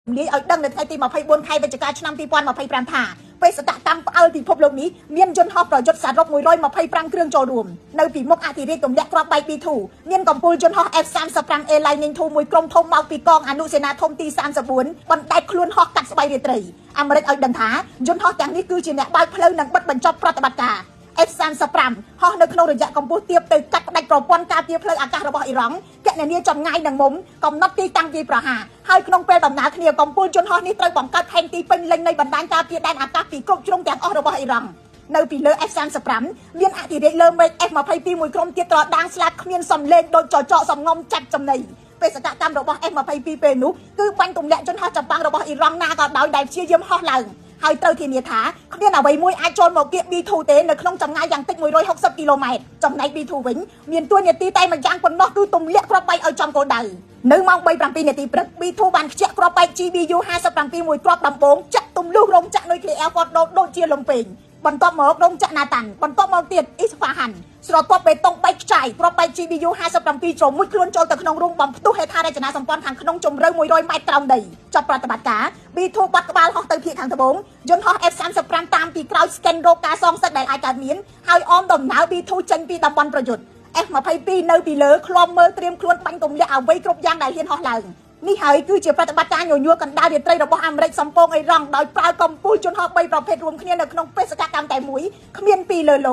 លាយឲ្យដឹងនៅថ្ងៃទី24ខែវិច្ឆិកាឆ្នាំ2025ថាបេសកកម្មផ្អើលពិភពលោកនេះមានយន្តហោះប្រយុទ្ធសរុប125គ្រឿងចូលរួមនៅពីមុខអធិរាជទម្លាក់គ្រាប់បែក B2 មានកំពូលយន្តហោះ F-35A Lightning II មួយក្រុមធំមកពីកងអនុសេនាធំទី34បណ្ដែតខ្លួនហោះកាត់ស្បៃរាត្រីអាមេរិកឲ្យដឹងថាយន្តហោះទាំងនេះគឺជាអ្នកបើកផ្លូវនិងបិទបញ្ចប់ប្រតិបត្តិការ F-35 ហោះនៅក្នុងរយៈកម្ពស់ទាបទៅកាត់ផ្តាច់ប្រព័ន្ធការពារផ្លូវអាកាសរបស់អ៊ីរ៉ង់កណនាចម្ងាយនិងមុំកំណត់ទីតាំងវាយប្រហារហើយក្នុងពេលដំណើរគ្នាកំពូលយន្តហោះនេះត្រូវបង្កើតផែនទីពេញលេញនៃបណ្ដាញការពារដែនអាកាសពីគ្រប់ជ្រុងទាំងអស់របស់អ៊ីរ៉ង់នៅពីលើ F-35 មានអធិរាជលើមេឃ F-22 មួយក្រុមទៀតត្រដាងស្លាប់គ្មានសំឡេងដូចចចកសំងំចាប់ចំណីបេសកកម្មរបស់ F-22 ពេលនោះគឺបាញ់ទម្លាក់យន្តហោះចម្បាំងរបស់អ៊ីរ៉ង់ណាក៏ដោយដែលព្យាយាមហោះឡើង ហើយត្រូវធានាថាគ្មានអ្វីមួយអាចចូលមកគៀក B2 ទេនៅក្នុងចម្ងាយយ៉ាងតិច160គីឡូម៉ែត្រចំណែក B2 វិញមានតួនាទីតែម្យ៉ាងប៉ុណ្ណោះគឺទម្លាក់គ្រាប់បែកឲ្យចំគោលដៅនៅម៉ោង3:07នាទីព្រឹក B2 បានខ្ជាក់គ្រាប់បែក GBU 57មួយគ្រាប់ដំបូងចាក់ទម្លុះរោងចក្រនុយក្លេអ៊ែរ Fordo ដូចជាលំពេងបន្ទាប់មករោងចក្រណាតាន់បន្ទាប់មកទៀតអ៊ីស្ហ្វាហាន់ស្រទាប់បេតុងបែកខ្ចាយគ្រាប់បែក GBU 57ជ្រមុជខ្លួនចូលទៅក្នុងរូងបំផ្ទុះហេដ្ឋារចនាសម្ព័ន្ធខាងក្នុងជម្រៅ100ម៉ែត្រក្រោមដីចប់ប្រតិបត្តិការ B2 បាត់ក្បាលហោះទៅភាគខាងត្បូងយន្តហោះ F-35 តាមពីក្រោយ scan រោគការសងសឹកដែលអាចកើតមានហើយអមដំណើរ B2 ចេញពីតំបន់ប្រយុទ្ធ F-22 នៅពីលើឃ្លាំមើលត្រៀមខ្លួនបាញ់ទម្លាក់អ្វីគ្រប់យ៉ាងដែលហ៊ានហោះឡើងនេះហើយគឺជាប្រតិបត្តិការញញួរកណ្ដាលរាត្រីរបស់អាមេរិកសំពងអ៊ីរ៉ង់ដោយប្រើកំពូលយន្តហោះ3ប្រភេទរួមគ្នានៅក្នុងបេសកកម្មតែមួយគ្មានពីរលើលោក។